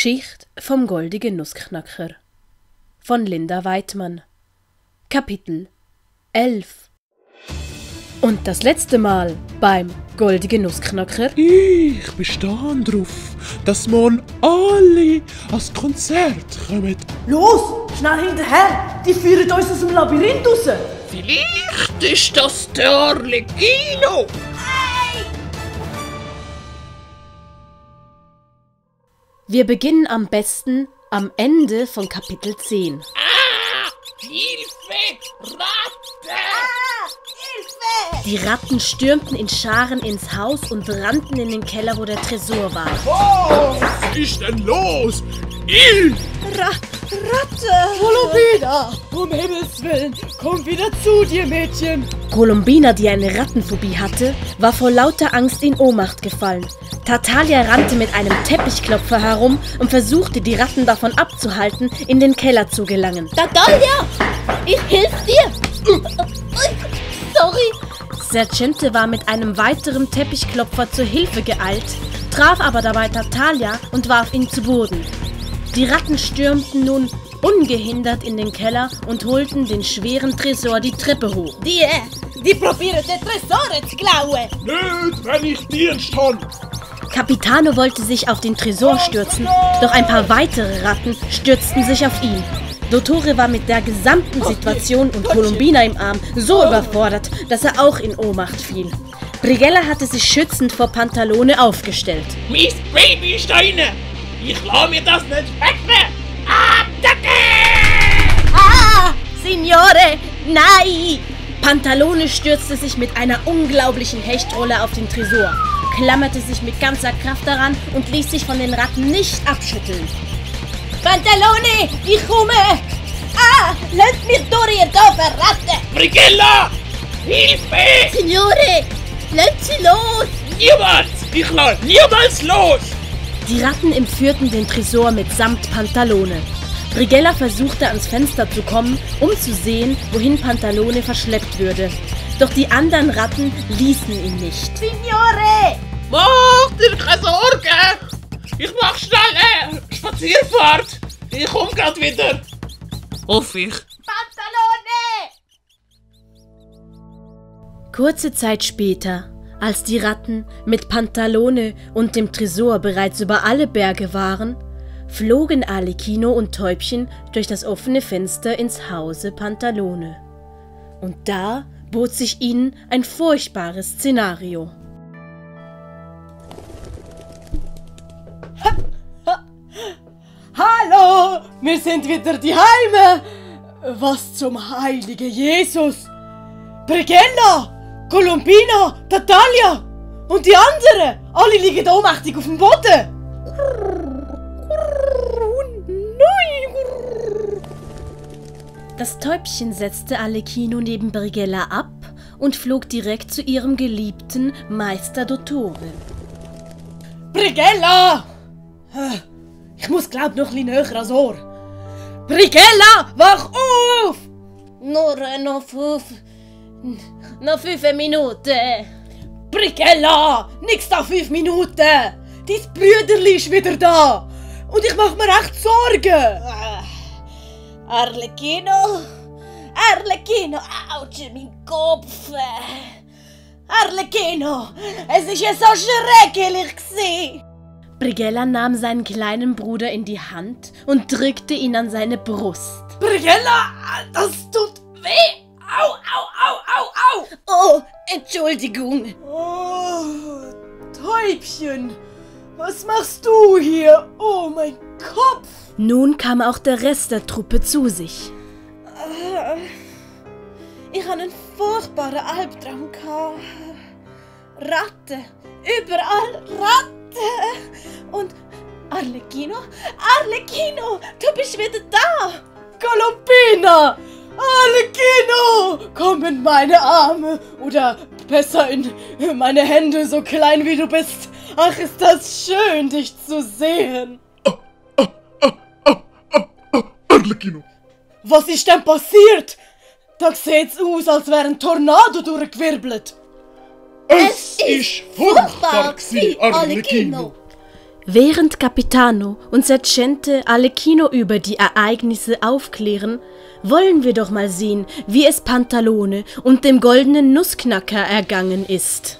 Geschichte vom goldigen Nussknacker von Linda Weidmann. Kapitel 11. Und das letzte Mal beim goldigen Nussknacker. Ich bestehe darauf, dass morgen alle ans Konzert kommen. Los, schnell hinterher! Die führen uns aus dem Labyrinth raus! Vielleicht ist das der Arlecchino. Wir beginnen am besten am Ende von Kapitel 10. Hilfe! Ratte! Hilfe! Die Ratten stürmten in Scharen ins Haus und rannten in den Keller, wo der Tresor war. Was ist denn los? Ratte! Columbina! Um Himmels Willen, komm wieder zu dir, Mädchen! Columbina, die eine Rattenphobie hatte, war vor lauter Angst in Ohnmacht gefallen. Tartaglia rannte mit einem Teppichklopfer herum und versuchte, die Ratten davon abzuhalten, in den Keller zu gelangen. Tartaglia! Ich hilf dir! Sorry! Sergente war mit einem weiteren Teppichklopfer zur Hilfe geeilt, traf aber dabei Tartaglia und warf ihn zu Boden. Die Ratten stürmten nun ungehindert in den Keller und holten den schweren Tresor die Treppe hoch. Die probieren den Tresor zu klauen! Nicht, wenn ich Dienst habe. Capitano wollte sich auf den Tresor stürzen, doch ein paar weitere Ratten stürzten sich auf ihn. Dottore war mit der gesamten Situation und Columbina im Arm so überfordert, dass er auch in Ohnmacht fiel. Brighella hatte sich schützend vor Pantalone aufgestellt. Mein Babysteine! Ich lasse mir das nicht wegnehmen! Attacke! Ah! Signore! Nein! Pantalone stürzte sich mit einer unglaublichen Hechtrolle auf den Tresor, klammerte sich mit ganzer Kraft daran und ließ sich von den Ratten nicht abschütteln. Pantalone! Ich komme! Ah! Lasst mich durch, ihr doofe Ratte! Brighella! Hilfe! Signore! Lasst sie los! Niemals! Ich lasse niemals los! Die Ratten entführten den Tresor mitsamt Pantalone. Brighella versuchte ans Fenster zu kommen, um zu sehen, wohin Pantalone verschleppt würde. Doch die anderen Ratten ließen ihn nicht. Signore! Mach dir keine Sorgen! Ich mach schnell Spazierfahrt! Ich komm grad wieder! Hoffe ich. Pantalone! Kurze Zeit später, als die Ratten mit Pantalone und dem Tresor bereits über alle Berge waren, flogen Arlecchino und Täubchen durch das offene Fenster ins Hause Pantalone. Und da bot sich ihnen ein furchtbares Szenario. Hallo! Wir sind wieder die Heime! Was zum heiligen Jesus! Brighella! Columbina! Tartaglia! Und die anderen! Alle liegen ohnmächtig auf dem Boden! Das Täubchen setzte Arlecchino neben Brighella ab und flog direkt zu ihrem geliebten Meister Dottore. Brighella! Ich muss glaub noch ein bisschen näher ans Ohr. Brighella, wach auf! Nur noch 5 Minuten. Brighella, nix da 5 Minuten! Dein Brüderli ist wieder da! Und ich mach mir echt Sorgen! Arlecchino? Arlecchino! Autsch, mein Kopf! Arlecchino! Es ist ja so schrecklich gewesen! Brighella nahm seinen kleinen Bruder in die Hand und drückte ihn an seine Brust. Brighella, das tut weh! Au, au, au, au, au! Oh, Entschuldigung! Oh, Täubchen, was machst du hier? Oh, mein Kopf! Nun kam auch der Rest der Truppe zu sich. Ich hatte einen furchtbaren Albtraum. Ratten! Überall Ratten! Und Arlecchino? Arlecchino! Du bist wieder da! Columbina! Arlecchino! Komm in meine Arme! Oder besser in meine Hände, so klein wie du bist. Ach, ist das schön, dich zu sehen. Arlecchino! Was ist denn passiert? Da sieht's aus, als wäre ein Tornado durchgewirbelt. Es ist furchtbar gewesen, Arlecchino! Während Capitano und Sergente Alecchino über die Ereignisse aufklären, wollen wir doch mal sehen, wie es Pantalone und dem goldenen Nussknacker ergangen ist.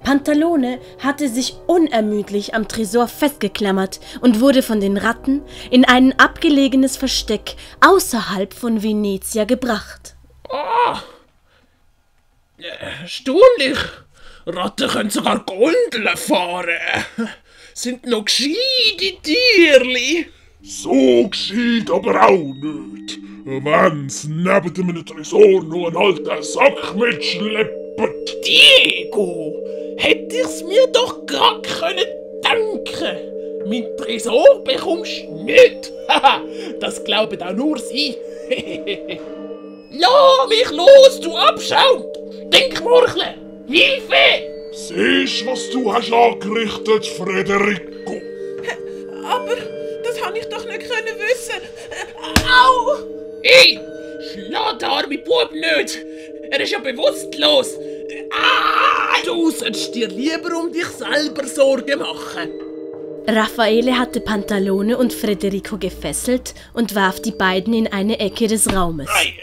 Pantalone hatte sich unermüdlich am Tresor festgeklammert und wurde von den Ratten in ein abgelegenes Versteck außerhalb von Venezia gebracht. Ah! Erstaunlich! Ratten können sogar Gondeln fahren. Sind noch gescheite Tierli. So gescheit aber auch nicht. Wenn's neben einem Tresor noch einen alten Sack mitschleppt. Diego, hätte ich's mir doch gar können denken. Mein Tresor bekommst du nicht. Das glauben auch nur sie. Lass mich los, du Abschaum! Stinkmurchle! Hilfe! Siehst, was du hast angerichtet, Federico? Aber das habe ich doch nicht können wissen. Au! Hey! Schlag den armen Bub nicht! Er ist ja bewusstlos! Du solltest dir lieber um dich selber Sorgen machen. Raffaele hatte Pantalone und Federico gefesselt und warf die beiden in eine Ecke des Raumes. Ei.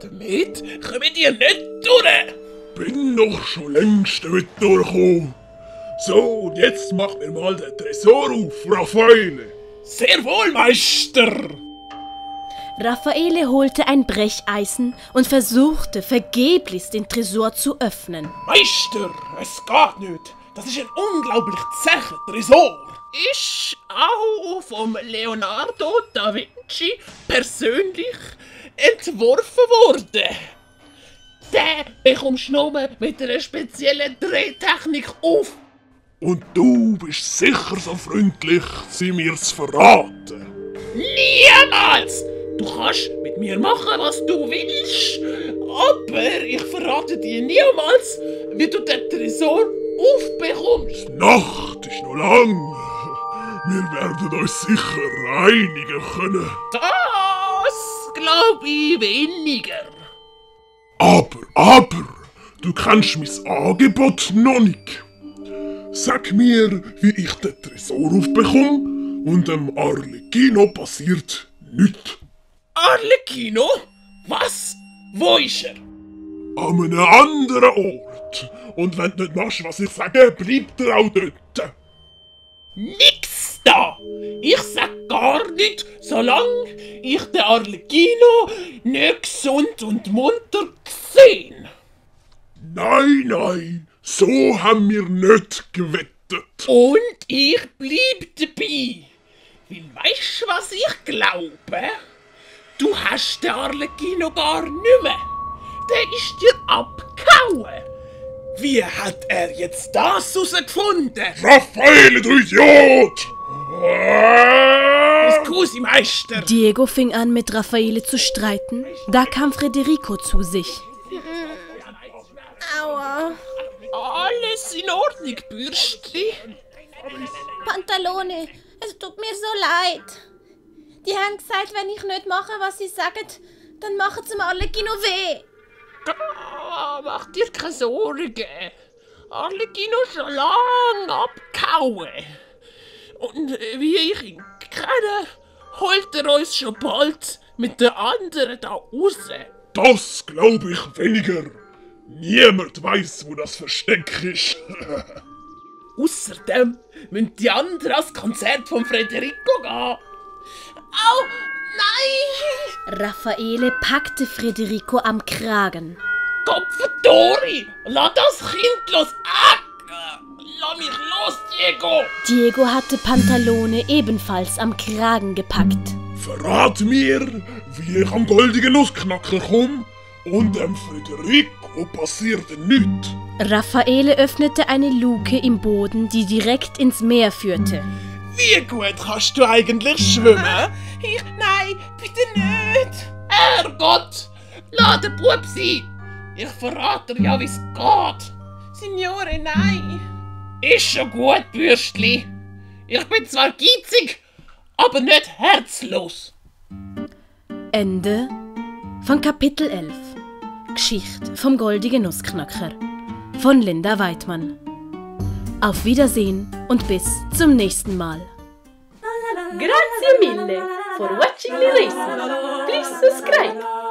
Damit kommen ihr nicht durch! Bin doch schon längst damit durchgekommen. So, und jetzt macht mir mal den Tresor auf, Raffaele. Sehr wohl, Meister! Raffaele holte ein Brecheisen und versuchte vergeblich den Tresor zu öffnen. Meister, es geht nicht. Das ist ein unglaublich zäher Tresor. Ist auch vom Leonardo da Vinci persönlich entworfen worden. Den bekommst du nur mit einer speziellen Drehtechnik auf. Und du bist sicher so freundlich, sie mir zu verraten. Niemals! Du kannst mit mir machen, was du willst, aber ich verrate dir niemals, wie du den Tresor aufbekommst. Die Nacht ist noch lang. Wir werden uns sicher einigen können. Das glaub ich weniger. Aber, du kennst mein Angebot noch nicht. Sag mir, wie ich den Tresor aufbekomme und dem Arlecchino passiert nichts. Arlecchino? Was? Wo ist er? An einem anderen Ort. Und wenn du nicht machst, was ich sage, bleibt er auch dort. Nix da! Ich sag gar nicht, solange ich den Arlecchino nicht gesund und munter gesehen. Nein, so haben wir nicht gewettet. Und ich bleib dabei. Weil weisst du, was ich glaube? Du hast den Arlecchino gar nicht mehr. Der ist dir abgehauen. Wie hat er jetzt das herausgefunden? Raffaele, du Idiot! Scusi, Meister. Diego fing an, mit Raffaele zu streiten. Da kam Federico zu sich. Aua. Alles in Ordnung, Bürstli? Pantalone, es tut mir so leid. Die haben gesagt, wenn ich nicht mache, was sie sagen, dann machen sie mir Arlecchino weh. Mach dir keine Sorgen. Arlecchino ist schon lang abgehauen. Und wie ich ihn kenne, holt er uns schon bald mit den anderen da raus. Das glaube ich weniger. Niemand weiß, wo das Versteck ist. Außerdem müssen die anderen ans Konzert von Federico gehen. Au, nein! Raffaele packte Federico am Kragen. Kopfdori! Lass das Kind los! Lass mich los, Diego! Diego hatte Pantalone ebenfalls am Kragen gepackt. Verrat mir, wie ich am goldenen Nussknacker komme und dem Federico passiert nichts. Raffaele öffnete eine Luke im Boden, die direkt ins Meer führte. Wie gut kannst du eigentlich schwimmen? Nein, bitte nicht. Herrgott! Lass den Bub sein! Ich verrate dir ja, wie's geht. Signore, nein. Ist schon gut, Bürstli. Ich bin zwar geizig, aber nicht herzlos. Ende von Kapitel 11. Geschichte vom goldenen Nussknacker von Linda Weidmann. Auf Wiedersehen und bis zum nächsten Mal. Grazie mille for watching the lesson. Please subscribe.